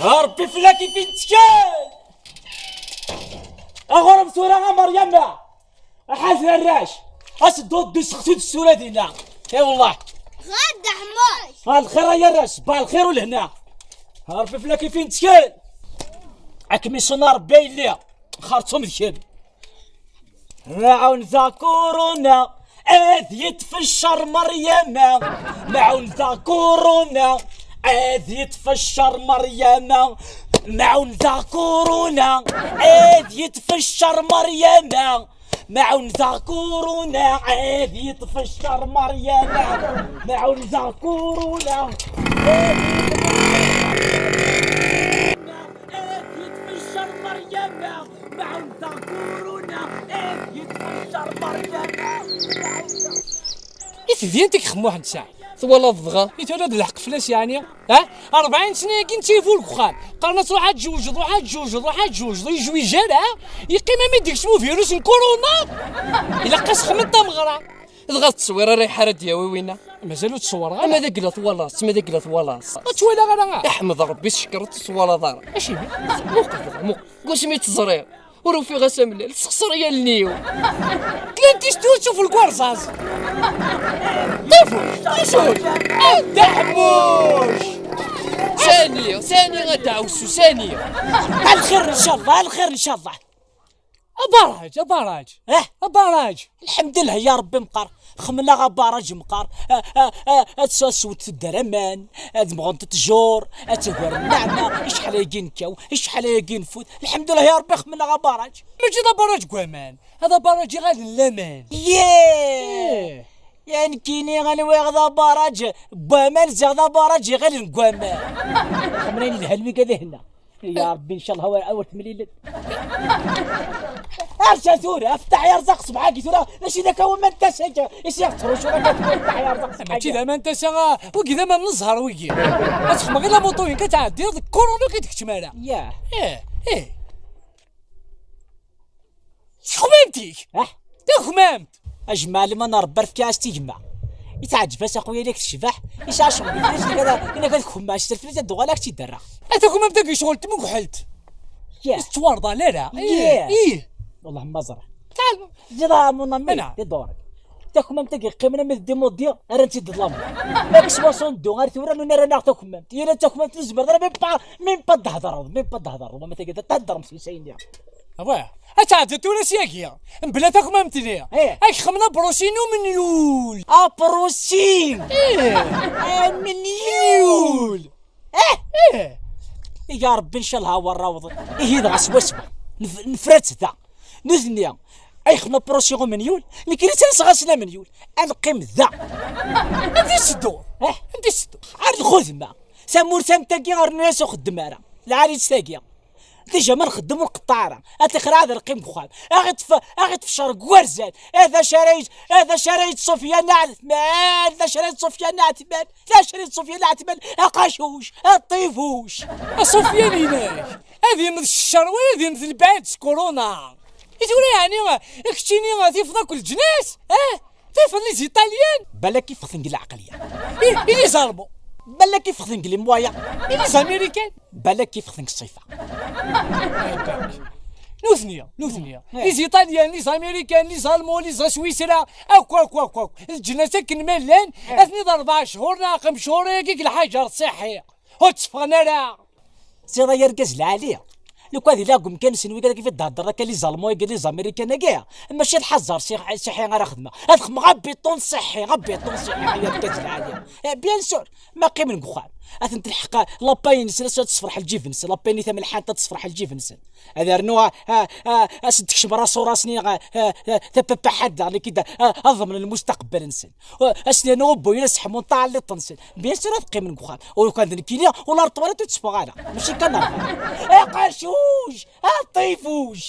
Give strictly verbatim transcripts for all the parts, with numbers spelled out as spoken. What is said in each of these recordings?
Ṛebbi fell-ak i t-nettkel. Aɣur-m tura a Meryama. Aḥaz arrac. As-ddu ddu sextu d ssura dinna. Ay wallah. Ɣad Ḥmuc. A lxir ay arrac, ba lxir u lehna. Ṛebbi fell-ak i t-nettkel. Ad kem-iṣun Ṛebbi a yelli. Xerṣum d kemm. Mɛun da kuruna, ad yeṭṭef ccer Meryama. Mɛun da kuruna, ad yeṭṭef ccer Meryama. Mɛun da kuruna, ad yeṭṭef ccer Meryama. Mɛun da kuruna, ad yeṭṭef ccer Meryama. Mɛun da kuruna, ad yeṭṭef ccer Meryama. Mɛun da kuruna, ad yeṭṭef ccer Meryama. I tedyant i ixemmuḥen sɛa. Twalaḍ dɣa? I twalaḍ lḥeqq fell-as yeɛni? Ha? Rebɛin sna-agi netta iful deg uxxam. Qqaren-as: "Ruḥ ad tjewjeḍ, ruḥ ad tjewjeḍ, ruḥ ad tjewjeḍ." Ur yejwiǧ ara, ha? Yeqqim armi d-yekcem uvirus n kuruna. Ilaq-as xemmeḍ tameɣra. Dɣa tettṣewwir ara iḥar ad d-yawi winna. Mazal ur tt-ṣewwreɣ ara. Ma d agla twalaḍ-tt, ma d agla twalaḍ-tt. Ur tt-walaɣ ara. Iḥmed Ṛebbi s ccer ur tt-twalaḍ ara. Acimi? Muqel dɣa, muqel. Deg wasmi tt-ẓriɣ, ur ufiɣ-as amellal, sexṣer i allen-iw. Tlant istutsu f lgwarẓaẓ. Ṭifuc, ṭifuc, a Dda Ḥemmuc. Sani, sani, a Dda Ɛussu, sani. Alxir ncallah, alxir ncallah. Abaraj, abaraj. Eh? Abaraj. Lḥemdullah ya Ṛebbi meqqar. Xemneɣ abaraj meqqar. A, a, a, ad s-, ad swent tuddar aman, ad mɣent ttjur, ad tagar nneɛma. Icḥal ayagi nekkaw, icḥal ayagi nfut. Lḥemdullah ya Ṛebbi xemneɣ abaraj. Mačči d abaraj n waman, ad abaraj iɣallen n laman. Yee! Ih. Ya nekkini anwiɣ d abaraj n waman, ziɣ d abaraj iɣallen n waman. Xemren lhan wi gad ihna. Ya Ṛebbi, ncallah awer, awer temlilem. Arca tura, aftaḥ yerẓaq ṣṣbeḥ-agi tura, mačči d akka waman n tasa-agi, i s-yeɣ ttrucu akka tura, aftaḥ yerẓaq ṣṣbeḥ-agi. Mačči d aman n tasa, ah, wigi d aman n zzher wigi. Ad txedmeḍ i lamuṭu-ink, ad tɛeddiḍ, deg kurunu ur k-id-keččem ara. Yah. Ih, ih. Taxmamt-ik! Ah? Taxmamt! Ajmaɛ liman Ṛebbi ar fkiɣ-as tigma. I teɛǧeb-as a xuya yak tecbeḥ, yesɛa ccɣel di trisni kada, ina kada kemma s terfrit ad d-uɣal ak-tt-id-rreɣ. A taxmamt-agi ccɣel tmugḥelt. Yah. Ur tettwarḍal ara. Yah. Ih. Wellah ma ẓriɣ. Tal. Ziḍ a mon ami, ana. Di ḍurek. Taxmamt-agi qqimen am d dimudi, ara tt-id-ḍlamen. Ak soixante-deux ar tura nuna ara naɣ taxmamt. Yella d taxmamt ur tezmireḍ ara, même pas, même pas d-thedreḍ, même pas d-thedreḍ, wama tagi d-thedrem s usayen-nni. Awah, ad tɛeddi tura syagi, mebla takmamt-nni. Eh. Ad k-xemmen abṛusi n umenyul. Abṛusi! Eh. Amenyul! Eh! Eh! Ya Ṛebbi, ncallah a wa rawḍen. Ihi dɣa swaswa. Nef-, nefra-tt da. Nutni ay xemmen abṛusi n umenyul, nekkini ttalaseɣ-asen amenyul. Ad neqqim da. Anda i tettedduḍ? Eh? Anda i tettedduḍ? Ar lxedma. Tamurt am tagi ur rnu-as uxeddem ara. Lɛali-tt tagi. Déjà ma nxeddem ur nqeṭṭeɛ ara. Ad tixir ad neqqim deg uxxam. Aɣ-iṭṭef, aɣ-iṭṭef ccer deg warzan. Eh, d acu ara yečč, eh, d acu ara yečč Sufyan Ɛetman? D acu ara yečč Sufyan Ɛetman? D acu ara yečč Sufyan Ɛetman? A qacuc, a ṭifuc. A Sufyan inek, ad yemmet ccer wala ad yemmet lbeɛd s kuruna. I tura yeɛni, keččini tifeḍ akk leǧnas? Eh? Tifeḍ les Italiens? Balak ifeɣ-ten deg lɛeqliya. I, i les Allemands? Balak ifeɣ-ten deg les moyens. I les Américains? Balak ifeɣ-ten deg ṣṣifa. Nutni, nutni. Eh. Les Italiens, les Américains, les Allemands, les Swisra, akk, akk, akk, akk. Leǧnas akken ma llan, eh, atni d rebɛa cchur neɣ xems cchur ayagi deg lḥaǧer ṣṣiḥi. Ur tteffɣen ara. Ziḍ ay argaz lɛali. Lukan d ilagum kan sen wigad i d-heddren akka les Allemands, les Américains-agi. Mačči d ḥazer ṣiḥ-, ṣiḥi ara xedmeɣ. Ad xedmeɣ abiṭun ṣiḥi, abiṭun ṣiḥi ay argaz lɛali. Eh, bien sûr, ma qqimen deg uxxam. Ad ten-telḥeq la paye-nsen, ad tesferḥ lǧib-nsen. La paye-nni tamelḥant ad tesferḥ lǧib-nsen. Ad rnu, a, a, a, ad sen-tekcem raṣuras-nni, a, a, a, tapapaḥat daɣen i k-id-, a, ad ḍemnen lmustaqbal-nsen. Aslanu ubbuyen aseḥmu n tɛelliḍt-nsen. Bien sûr ad qqimen deg uxxam. Ur kan d nekkini, ula ar ṭwalit ur tteffeɣ ara. Mačči kan ar ṭwalit. Aqacuc! Aṭifuc!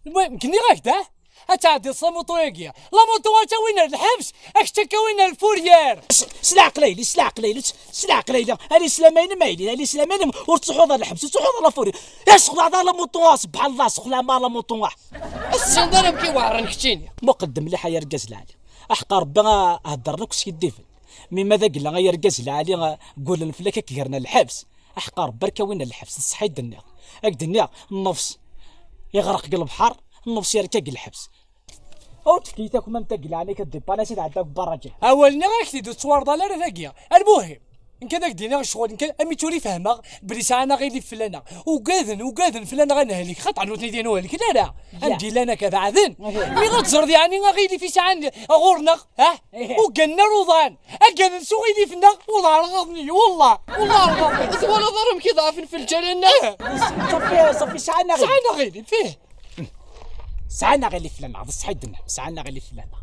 المهم, nniɣ-ak-d, ah? Ad tɛeddiḍ s lamuṭu-agi. Lamuṭu ad tawin ar lḥebs, ad k-tt-id-awin ar lfuryar. S-, s leɛqel a yelli, s leɛqel a yelli, s leɛqel a yelli. Alislamayen ma yelli, alislamayen ur tettruḥuḍ ar lḥebs, ur tettruḥuḍ ar lfuryar. Ixleɛ-d lamuṭu, ah, subḥan Allah, ixleɛ-d lamuṭu, ah. Ur tessineḍ ara amek i weɛren keččini. Muqel-d mliḥ ay argaz lɛali. Aḥeqqa Rebbi, a, heddren akk skiddiben. Mi ma d agella ay argaz lɛali, a, gullen fell-ak ad k-gren ar lḥebs. Aḥqar, barka win n lḥebs, d ṣṣeḥ i d-nniɣ. Ad k-d-nniɣ, nnefs iɣreq deg lebḥer, nnefs yerka deg lḥebs. Ur tefki-yi takmamt-agi leɛnaya-k, ad d-iban ass i tɛedda deg berraǧ. Awal-nni ak-t-id ur tettwarḍal ara tagi. Almuhim, nekk ad ak-d-iniɣ ccɣel, nekk ami tura i fehmeɣ belli sɛan aɣilif fell-aneɣ. Ugaden, ugaden fell-aneɣ ad nehlek, xaṭer nutni d inuhelken ara. Anda i llan akka beɛden. Mi ad teẓreḍ yeɛni aɣilif i sɛan ɣur-neɣ, ha? Ugaden ar uḍan. Agaden s uɣilif-nneɣ, ur ɛerḍen-iyi, wallah, wallah ɛerḍen. Twalaḍ ara amek i ḍeɛfen f lǧal-nneɣ? Ṣafi, ṣafi, sɛan aɣilif. Sɛan aɣilif, ih. Sɛan aɣilif fell-aneɣ, d ṣṣeḥ i d-nniɣ, sɛan aɣilif fell-aneɣ.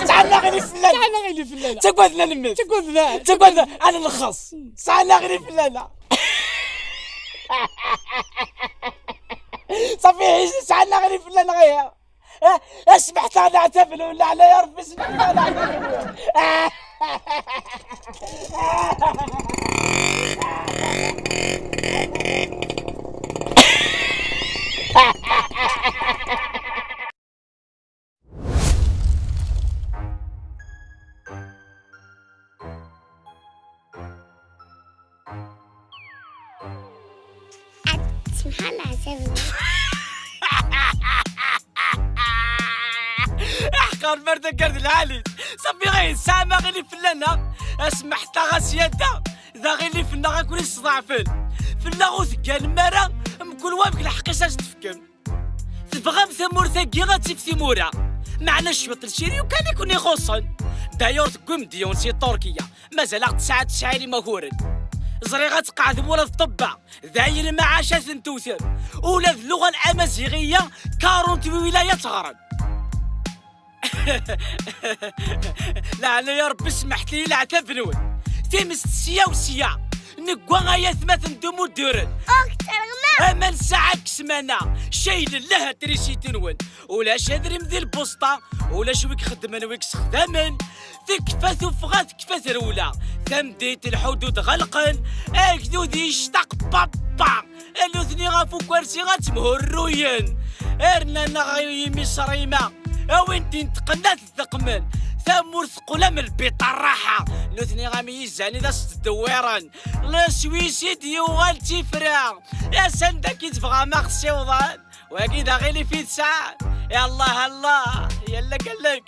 Sɛan aɣilif fell-aneɣ. Sɛan aɣilif fell-aneɣ. Ttagaden anemmi. Ttagaden. Ttagaden ad nlexxeṣ. Sɛan aɣilif fell-aneɣ. Ṣafi, sɛan aɣilif fell-aneɣ, ih. Eh, اسمح تاع العتب ولا على يا ربي، اسمح تاع العتب. سبحان الله عسى. احقر برد قرد العالي. صافي غير الساعة ما غير فلانا. اسمح حتى غا سيادة. ذا غير اللي فينا غا كل يستضعفن. فلا غو ثقال مارا. مكل وامك الحق يساس تفكم. تبغام ثمورتاكي غا تيف ثمورة. معنا شوية الشيريو كان يكون يخصن. دايور تقوم ديون سي تركيا. مازال تسعة تسعين ما كورن. زريغة تقعد مولا الطبة. ذاين المعاشات نتوثر. ولا اللغة الأمازيغية كارونت ولاية تغرب. لا، لا، يا رب اسمح لي، لا، تبنون. تمس سيا وسيا. نقوى غاية ثمات ندوم ودورن. أكتر ما. أما نسعى كسمانا. شيل الله تريسي تنون. ولا شادري مدي البوسطة. ولا شويك خدمن ويك سخدمن. تكفى تفغى تكفى ترولة. تمديت الحدود غلقن. أكدود يشتاق بابا. Nutni ɣef ukersi ad ttemhurruyen. Rnan aɣyul yimi ṣrima. A win d-intqen ad t-deqmen. Tamurt teqqel am lbiṭ rraḥa. Nutni am yizan i d as-ttdewwiren. Leswis i d-yuɣal d tifra. Asa anda k-i tebɣam a ɣ-ssiwḍen. Wagi d aɣilif i tesɛam. Ya Allah, Allah, yalla gallek.